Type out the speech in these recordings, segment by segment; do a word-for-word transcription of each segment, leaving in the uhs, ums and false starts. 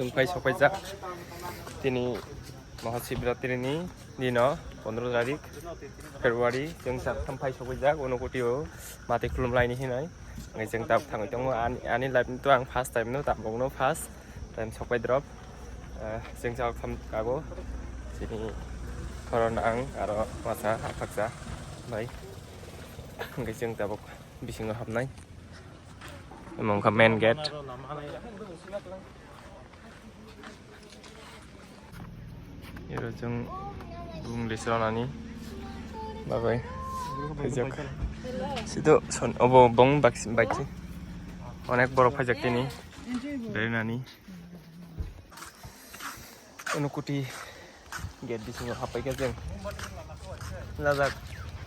Phai sokpaijak tini Mahasivratri ni dino, pondro tarik February, chwng chaktham phai sokpaijak Unakoti o mati khulum laini hinoi. Hwnkhe chwng tabuk thangwi tongo. Ani, ani life ni to ang first time no, tabuk no first time sokpai drop. Eh, chwng chaktham kago chini khoroknwi ang aro masa aphaksa bai. Hwnkhe chwng tabuk bisingo habnai. Omo wngkha main gate. Iro chwng bung lisronani bagwi khaijak. Sido son obo bong bak-, baikhe onek borok phaijak tini berinani. Unakoti gate bisingo happaikha chwng. Lajak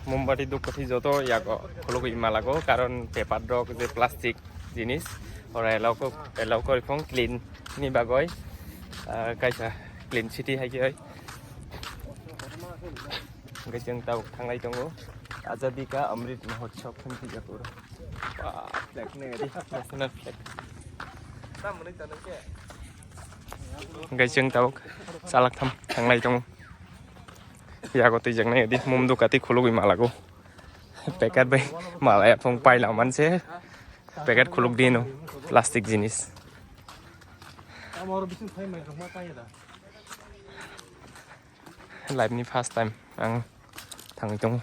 mombati, dhupkathi joto yago khulugwi malago, karon paper rok je plastic jinis oro allow ko, allow koriphong clean ni bagwi, ah, kaisa clean city hai khe oi. Hwnkhe chwng tabuk thanglai tongo Azadi Ka Amrit Mahotsav hwnwi swijak oro. Ba, flag nai di, national flag. Hwnkhe chwng tabuk chalak tham thanglai tongo. Yago twijak nai di, mum dhupkathi khulugwi malago. Packet bai malai aphung paila manse. Packet khuluk dino, plastic jinis. Life ni first time ang thangwi tongo.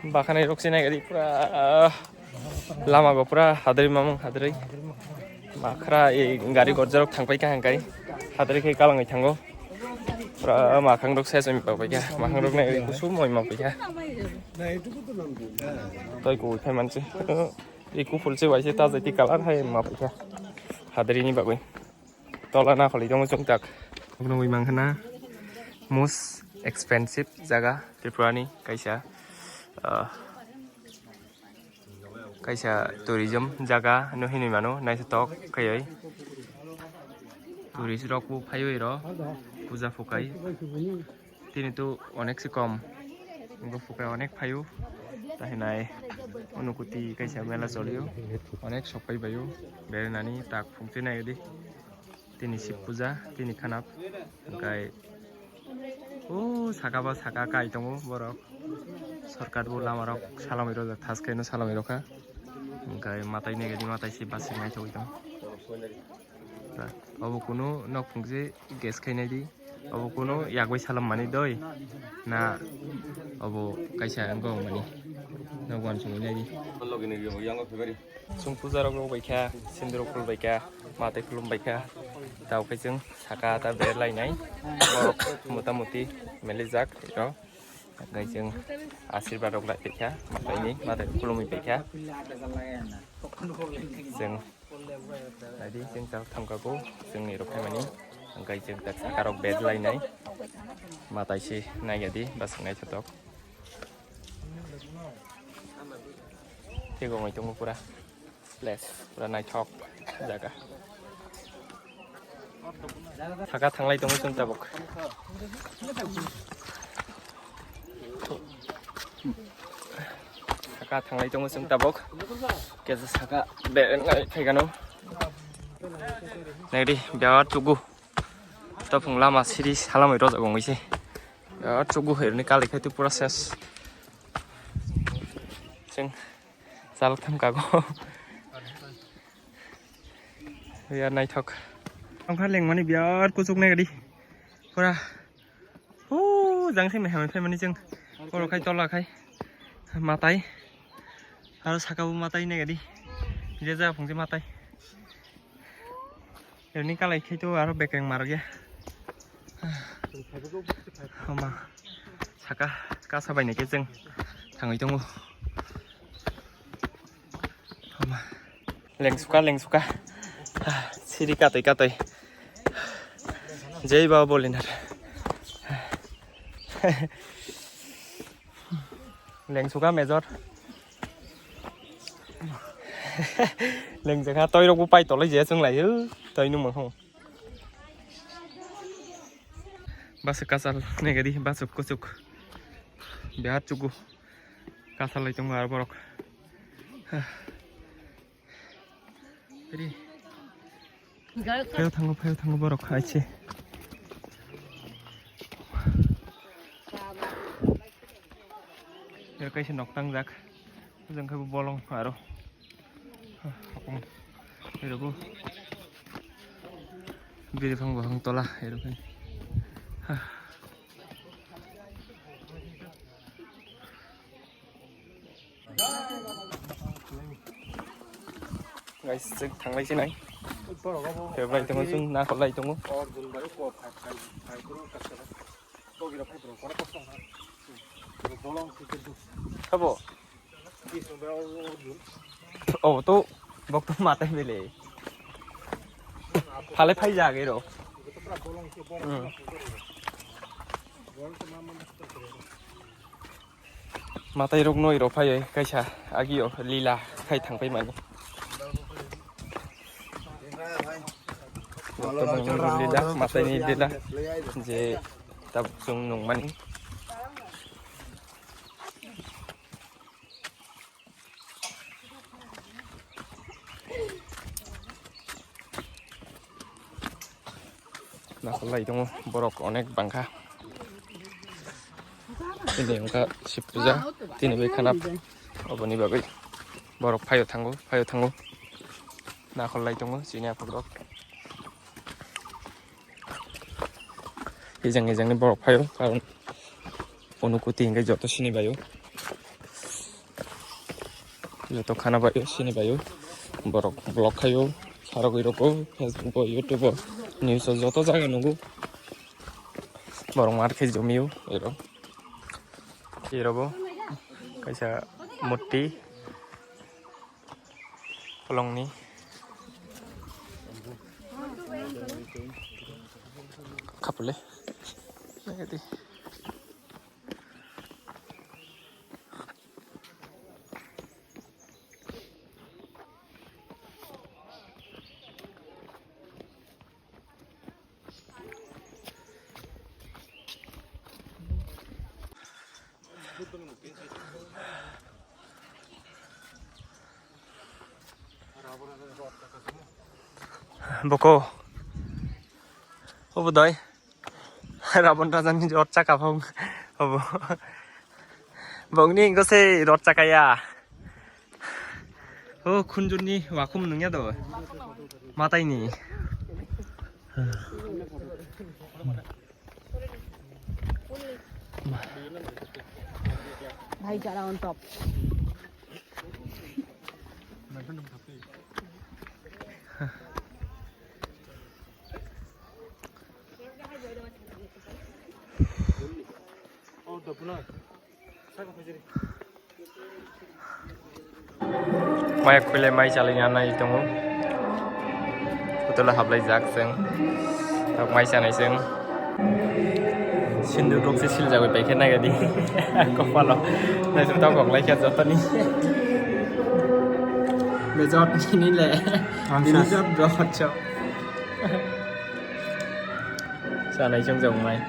Bakhani rok se nai di pura, ah, lama go pura hadri mamung hadri. Makhra e gari gorjarok thangpai kha hangkai. Hadri khe kalangwi thango. Pura makhang rok se chumi papai kha. Makhang rok nai kusum moi ma pai kha. Toi ko phai manse. Iku phulse waise ta jai ti kalar hai ma paikha. Hadri ni bagwi. Tola na kholi tongo chwng tak. Nugwi mankha na most expensive jaga Tripura ni kaisa, ah, kaisa tourism jaga no hinwi mano naithotok khaiwi. Tourist rok bo phaiwi ro puja phukai. Tini to onek se kom. Bo phukai onek phaio. Tahinai Unakoti kaisa mela cholio. Onek sokpai baio. Berinani tak phungse nai di. Tini Shib puja, tini khanap. Hwnkhe o saka ba saka kai tongo borok. Sorkar bo lama rok salamwi rojak, thas khe no salamwi rokha. Hwnkhe matai nai di, matai se bus se naithogwi tongo. Obo kunu nok phungse gas khainai di. Obo kunu yagwi salam mani doi na obo kaisa wngkha wngmani. Nok uansukwi nai di. Chwng puja rok rwbaikha, sindurok khulbaikha, matai khulumbaikha. Tao khe chwng saka ta berlainai. Borok mota moti melijak rok. Hwnkhe chwng asirbat rok lai paikha, mataini matai khulumwi paikha. Chwng Naidi, chwng chak thamkha ko, chwngni rok phaimani. Hwnkhe chwng tak saka rok bed lainai. Matai se naiya di, bwswk naithotok. Thik ongoi tongo pura. Place, pura naithok jaga. Saka thanglai tongo chwng tabuk. Saka thanglai tongo chwng tabuk. Kesa saka berenai phaikano. Naidi, birat chugu. Topung lama siri salamai rojak wngwi se. Birat chugu herni kali khai tu pura ses. Chwng. Chalok tham kago. Ya naithok. Tongkha lengmani birat kuchuk nai gadi. Pura. Huu, jang se meham phaimani chwng. Oro khai tola khai. Matai. Aro saka bo matai nai gadi. Je ja phung je matai. Erni kalai khai to aro bekereng marok ya. Homa. Saka kasa bai nai khe chwng thangwi tongo. Homa. Lengsuka, lengsuka. Siri katoi, katoi. Jai Baba Bolinar. Lengsuka major. Lengjak ha, toi rok bo pai tolai je chwng lai, toi nung mano. Bwswk kachal nai gadi, bwswk kuchuk. Birat chugu. Kachal lai tongo aro borok. Phaio thango, phaio thango borok hai se. Ero kaisa nok tangjak. Jang khe bo bolong aro. Ero bo. Biri phang bo hang tola ero khe. Guys, chwng thanglai sinai. Khe bai tongo chwng nakolai tongo. Abo. Obo to bok to matai bele. Phale phai jagwi ro. Hmm. Matai rok noi ro phai kaisa agi o lila khai thang pai mani. Lila, matai ni lila je tabuk chwng nung mani. Nakolai tongo borok onek bangkha. Tini wngkha Shib puja, tini bai khana oboni bagwi borok phaio thango, phaio thango. Nakolai tongo chini aphuru rok. Ejang ejang ni borok phaio, karon Unukuti hingke joto sini baio. Joto khana baio, sini baio. Borok vlog khaio, sarogwi roko, Facebook o, YouTube o, news o joto jaga nugo. Borok mar khe jomio, ero. Ero bo kaisa murti. Kolongni. Khapule. Nagadi. Boko. Obo doi. Rabon Raja ni rot chaka phang. Obo. Bongni engko se rot chaka ya. O khunjurni wakhum nungya do. Mataini. Bhai jara on top. Maya khule mai chalai nai tongo. Hotel o hablai jak chwng. Tok mai chanai chwng. Sindu rok se sil jagoi pai khe nai gadi. Kopalo. Nai se tok kok lai khe jotoni. Bejot ni le. Amsa. Bini jot do hotcho. Chanai chwng jok mai.